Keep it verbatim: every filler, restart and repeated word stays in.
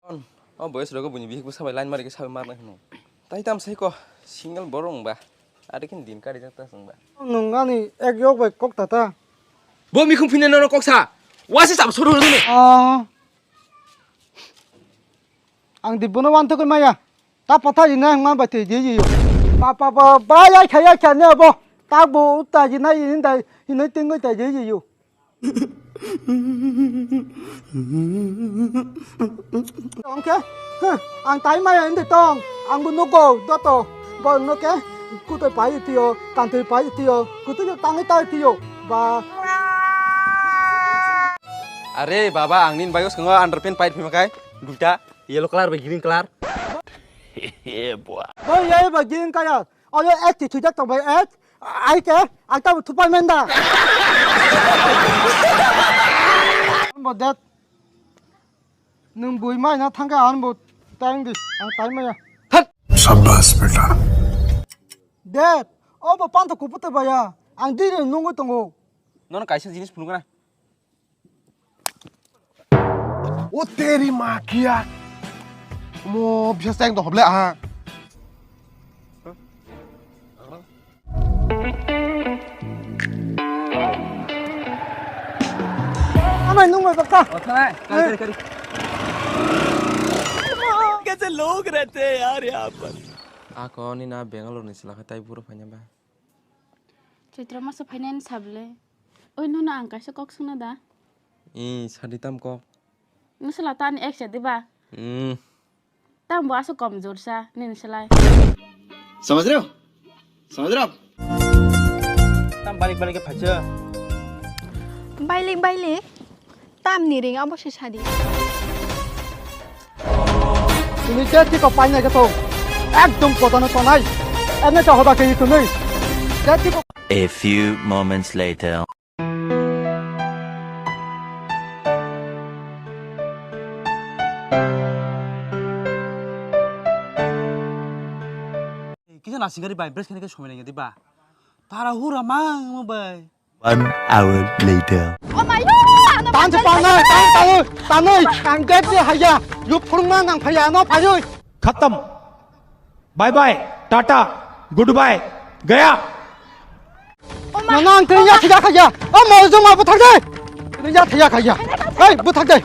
O boyes rogo buini bihik bwsa bai line mari khe sabai marna hino. Tai tam sai ko single borok wng ba. Ari khin din kari jak ta chwng ba. Nwng ani ek yok bai kok tata. Bo mikhung phine nono kok sa. Wasi sab suru hunu. Ah. Ang di bono wan thokoi maya. Ta patha jina hma bai te je je yo. Pa pa pa ba ya kha ya kha ne bo. Ta bo ta jina yin dai yin tengoi ta je je yo. Ongke, huh, ang tai maya inde tong, ang bo nugo doto, bo no ke, kutoi pai tio, kantoi pai tio, kutoi yo tangai tai tio, ba. Are baba, ang nin bayos kango underpant pai phima kai, duita, yellow color bai green color. Bo ya ba green color. Oyo ek ti thujak tong bai ek. Ai ke, ang tamo thupai menda. Bo det. Nwng bui mai na thangka ang bo tang di. Ang tai maya. Than. Shabash beta. Det. O bo panta kuputa baya. Ang di nungwi tongo. Nono kaisa jinis phunukna. O teri ma kiya. Mo bisa seng to hoble aha. Amai nung bai bakta. O thanai, kari kari kari. कैसे लोग रहते हैं यार यहाँ पर। Ako ni na Bangalore ni sila khe tai buro phanya ba. Chaitra masa phainani sable. Oi nono ang kaisa kok swngna da. I sadi tam kok. Nwswla tani ek se diba? Hmm. Tam bo aswk komjor sa nini slai. समझ रहे हो? समझ रहे हो आप? Tam balik balik ke phacha. Bailik bailik. Tam ni ring abo se sadi. Tini je tiko painai ke to. Ekdom kotano tonai. Ene to hoda ke tunai. Je tiko. A few moments later. Kisa nasingari bai bres kene ke somai nang di ba. Tara hura mang mo bai. One hour later. Oh my god! Tan se panai, tan tan tan, ang get de haya. Yu phung mang nang phaya no phayoi. खत्म। Bye bye, tata, goodbye, गया। Nana ang tini ya thaya khaya. O mo jong ma buthak de. Tini ya thaya khaya. Hei buthak de.